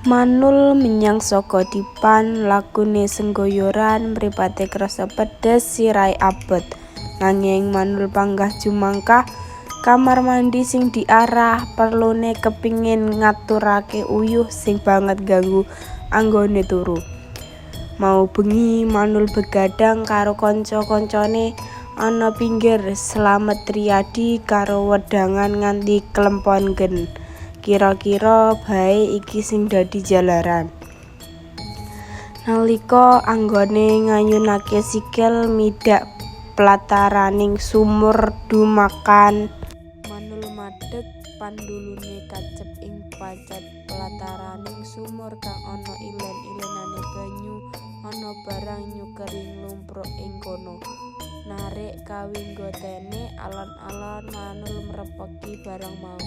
Manul menyang saka dipan, lakune senggoyoran, mripate krasa pedes, sirahe abot. Nanging Manul panggah jumangkah kamar mandi sing diarah, perlune kepingin ngaturake uyuh sing banget ganggu anggone turu. Mau bengi Manul begadang karo kanca-kancane ana pinggir Slamet Riyadi karo wedangan nganti klemponggen. Kira-kira bae iki sing dadi jalaran. Nalika anggone ngayunake sikil midhak plataraning sumur dumakan Manul madeg, pandulune kacep ing pancot plataraning sumur kang ana ilen-ilenane banyu, ana barang nyukeri nglumpruk ing kono. Narik kawigotene alon-alon Manul mrepeki barang mau.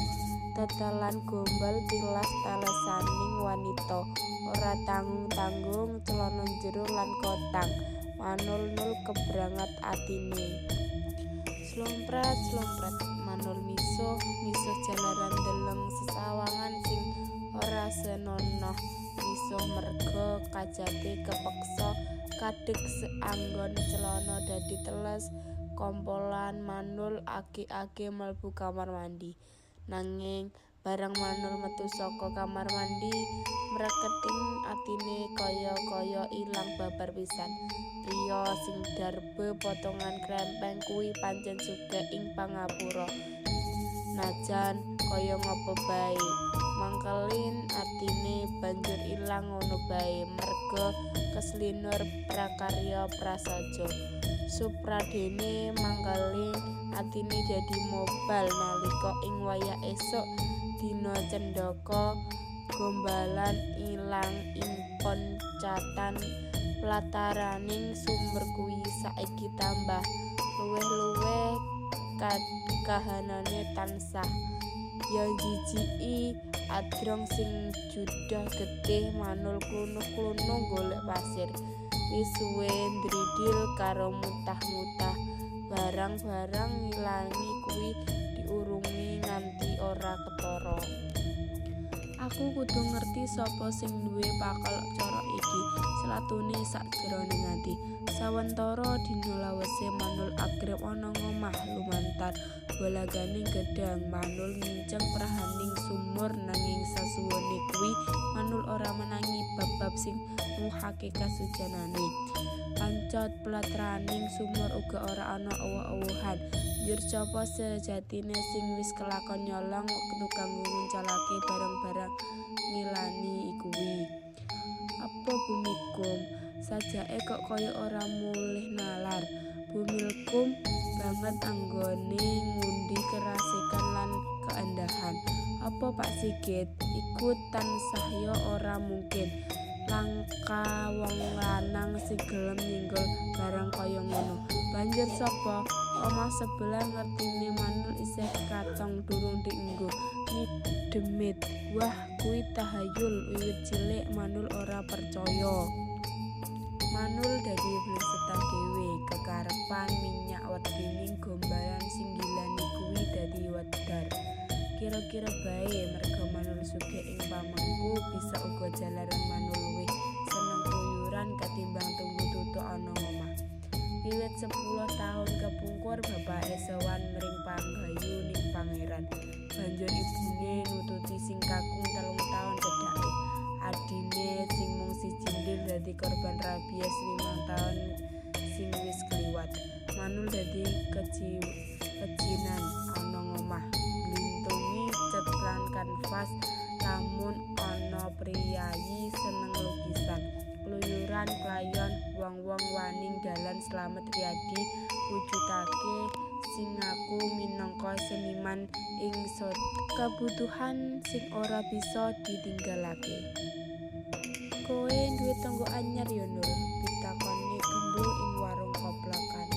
Tetelan gombal tilas telesaning wanita, ora tanggung-tanggung celana jero lan kotang. Manul nul kebrangat atine. Slompret-slompret Manul misuh, misuh jalaran ndeleng sesawangan sing ora senonoh. Misuh merga kajate kepeksa kadheg saanggon celana dadi teles kompolan. Manul age-age mlebu kamar mandi. Nanging bareng Manul metu saka kamar mandi, mreketing atine kaya-kaya ilang babar pisan. Priya sing darbe potongan krempeng kuwi pancen sugih ing pangapura. Najan kaya ngapa bae, mangkelin atine banjur ilang ngono bae merga keslinur prakarya prasaja. Supradene mangkeling atine dadi mobal nalika ing wayah esuk dina cendhaka gombalan ilang ing poncatan plataraning sumur kuwi saiki tambah luwih-luwih kahanane tansah ya njijiki adrong sing judah getih. Manul klunuh-klunuh golek pasir. Wis suwe ndridil karo mutah-mutah barang-barang ngilangi kuwi diurungi nganti ora ketara. Aku kudu ngerti sapa sing duwe pakel cara iki, slatune sakjerone ati. Sawentara dina lawase Manul akrep ana ngomah lumantar bolaganing gedhang. Manul nginceng prahaning sumur, nanging sasuwene kuwi Manul ora menangi bab-bab sing nuwuhake kasujanane. Pancot platraning sumur uga ora ana owuh-owuhan. Njur sapa sejatine sing wis kelakon nyolong wektu kanggo nguncalake barang-barang ngilani kuwi? Apa Bumikum? Sajake kok kaya ora mulih nalar. Bumilkum banget anggone ngundi kerasikan lan keendahan. Apa Pak Sigit? Iku tansahya ora mungkin. Langka wong lanang sing gelem nyenggol barang kaya ngono. Banjur sapa? Omah sebelah ngertine Manul isih katong durung dienggo. Demit. Wah, kuwi tahayul. Wiwit cilik Manul ora percaya. Manul dadi blesetan dhewe, kekarepan minyak wedining gombalan sing nggilani kuwi dadi wedar. Kira-kira bae merga Manul sugih ing pamengku, bisa uga jalaran Manul luwih seneng kluyuran ketimbang tunggu tutuk ana ngomah. Wiwit 10 taun kepungkur bapake sowan mring panggayu ning pangeran. Banjur ibune nututi sing kakung 3 taun cedhake. Adine sing mung siji ndil dadi korban rabies 5 taun sing wis kliwat. Manul dadi kejinan ana ngomah, nglintungi cet lan kanvas lamun ana priyayi seneng lukisan. Kluyuran klayon wong-wong waning dalan Slamet Riyadi wujudake sing ngaku minangka seniman ing kebutuhan sing ora bisa ditinggalake. Kowe duwe tangga anyar ya, Nul? Pitakone Gemblu ing warung koplakan.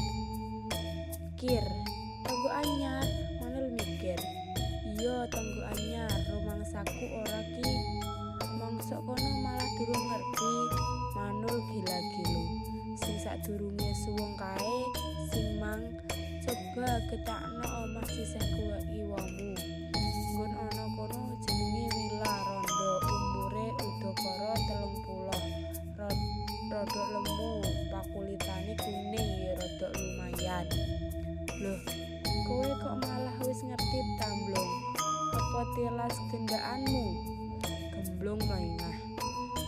Kir, tangga anyar? Manul mikir. Iya, tangga anyar, rumangsaku ora ki. Mongso kono malah durung ngerti. Manul gila-gilu. Sing sadurunge suwung kae sing mang coba getakno omah sisih kiwamu. Nggon ana kono jenenge Wila, rondo, umure udakara sampeyan. Loh, kowe kok malah wis ngerti ta, Mblung? Apa tilas gendhakanmu? Gemblung mlengah.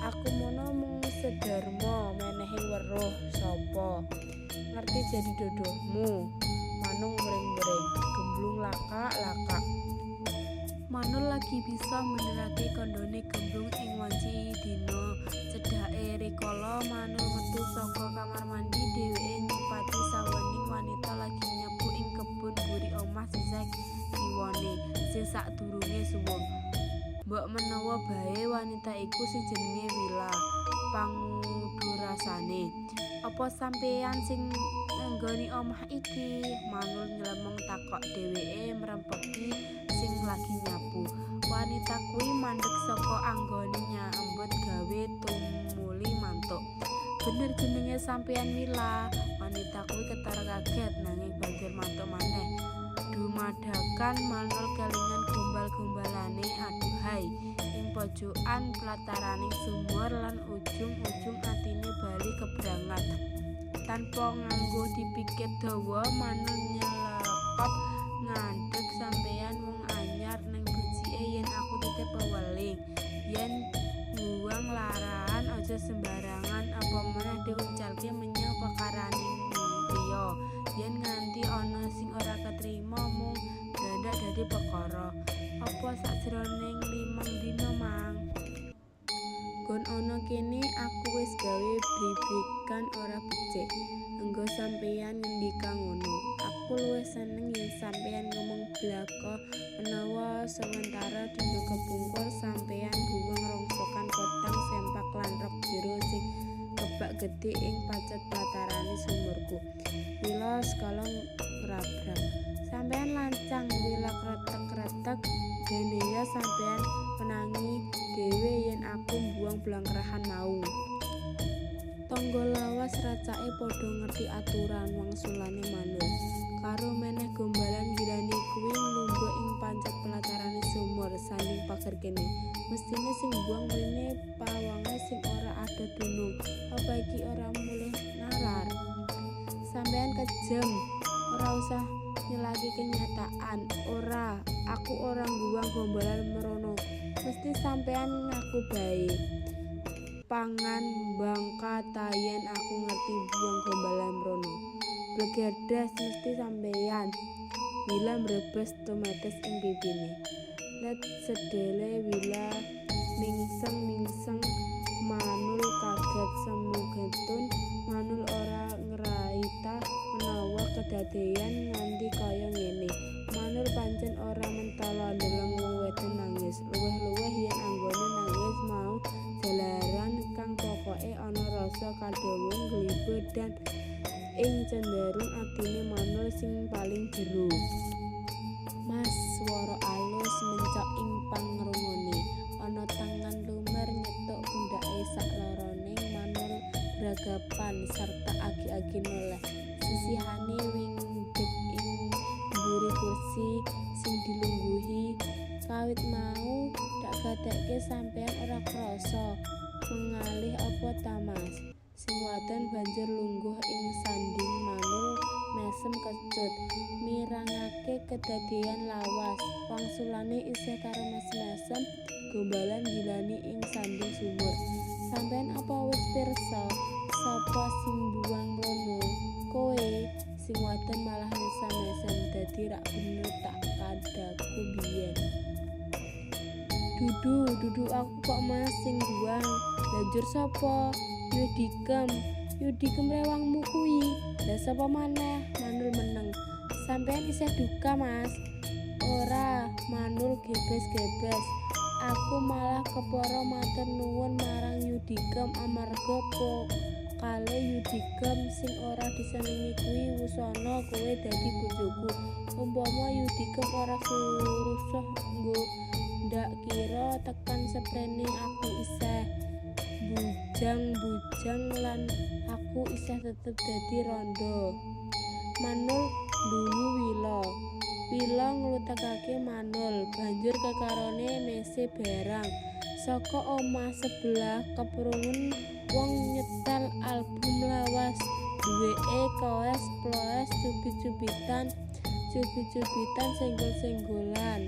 Aku mono mung sedarma menehi weruh sapa. Ngerti jadi dodohmu. Manung mring-mring, Gemblung lakak-lakak. Manul lagi bisa benerake kandhane Gemblung ing wanci dina cedhake rikala Manul metu saka kamar mandi dheweke nyepati sawening wanita lagi nyapu ing kebon mburi omah sisih kiwane sing sadurunge suwung. Mbok menawa bae wanita iku sing jenenge Wila pangudurasane. Apa sampeyan sing nganggoni omah iki? Manul nylemeng takok dheweke mrempegi sing lagi nyapu. Wanita kuwi mandheg saka anggone nyambut gawe tumuli mantuk. Bener jenenge sampeyan Wila? Wanita kuwi ketara kaget nanging banjur mantuk maneh. Dumadakan Manul kelingan gombal-gombalane aduhai ing pojokan plataraning sumur lan ujung-ujung atine bali kebrangat. Tanpa nganggo dipikir dawa Manul nyelekop ngadeg sampeyan wong anyar ning becike yen aku titip peweling. Yen mbuwang larahan aja sembarangan apa meneh diuncalke menyang pekaraning liya. Yen nganti ana sing ora ketrima mung dandak dadi perkara. Apa sakjroning 5 dina mang? Nggon ana kene aku wis gawe bribrikan ora becik. Enggo sampeyan ngendika ngono. Aku luwih seneng yen sampeyan ngomong blaka menawa sawetara dina kepungkur sampeyan mbuwang rongsokan kotang sempak lan rok jero sing kebak getih ing pacet platarane sumurku. Wila skala ngrabrak. Sampeyan lancang Wila kretek-kretek dene ya sampeyan menangi dhewe yen aku mbuwang blangkrahan mau. Tangga lawas racake padha ngerti aturan wangsulane Manul. Karo meneh gombalan gilani kuwi nglumbuk ing pancet pelatarane sumur sanding pager kene. Mestine sing mbuwang mrene pawonge sing ora adoh dunung. Apa iki ora mulih nalar? Sampeyan kejem, ora usah nyelaki kenyataan. Ora, aku ora mbuwang gombalan merono. Mesti sampeyan ngaku bae. Pangan bangka ta yen aku ngerti buang gombalan mrono. Blegerdes mesti sampeyan. Wila mbrebes tumetes ing pipine. Let sedele Wila mingseng-mingseng. Manul kaget semu getun. Manul ora ngraita menawa kedadeyan nganti kaya ngene. Manul pancen ora mentala ndeleng wong wedon nangis. Luwih-luwih yen anggone nangis mau jalaran kang pokoke ana rasa kadhawung gliba dan ing cenderung atine Manul sing paling jero. Mas, swara alus mencok ing pangrungone. Ana tangan lumer nyetuk pundhake sakloroning Manul gragapan sarta agi-agi noleh. Sisihane wingdeg ing mburi kursi sing dilungguhi. Kawit mau dak gatekke sampeyan ora krasa mengalih apa ta Mas? Sing wadon banjur lungguh ing sanding Manul mesem kecut mirangake kedadeyan lawas. Wangsulane isih karo mesem-mesem gombalan gilani ing sanding sumur. Sampeyan apa wis pirsa sapa sing mbuwang mrono? Kowe. Sing wadon malah mesem-mesem dadi rak bener tak kandhaku biyen. Dudu aku kok Mas sing mbuwang. Lah njur sapa? Yudikem. Yudikem rewangmu kuwi. Lah sapa maneh? Manul meneng. Sampeyan isih duka Mas? Ora, Manul gebes-gebes. Aku malah kepara matur nuwun marang Yudikem amarga pokale Yudikem sing ora disenengi kuwi wusana kowe dadi bojoku. Umpama Yudikem ora surusuh nggo ndak kira tekan seprene aku isih bujang-bujang lan aku isih tetep dadi rondo. Manul ndulu Wila. Wila nglutekake Manul banjur kekarone mese barang. Saka omah sebelah keprungun wong nyetel album lawas Duweke koes ploes cubit-cubitan cubit-cubitan senggol-senggolan.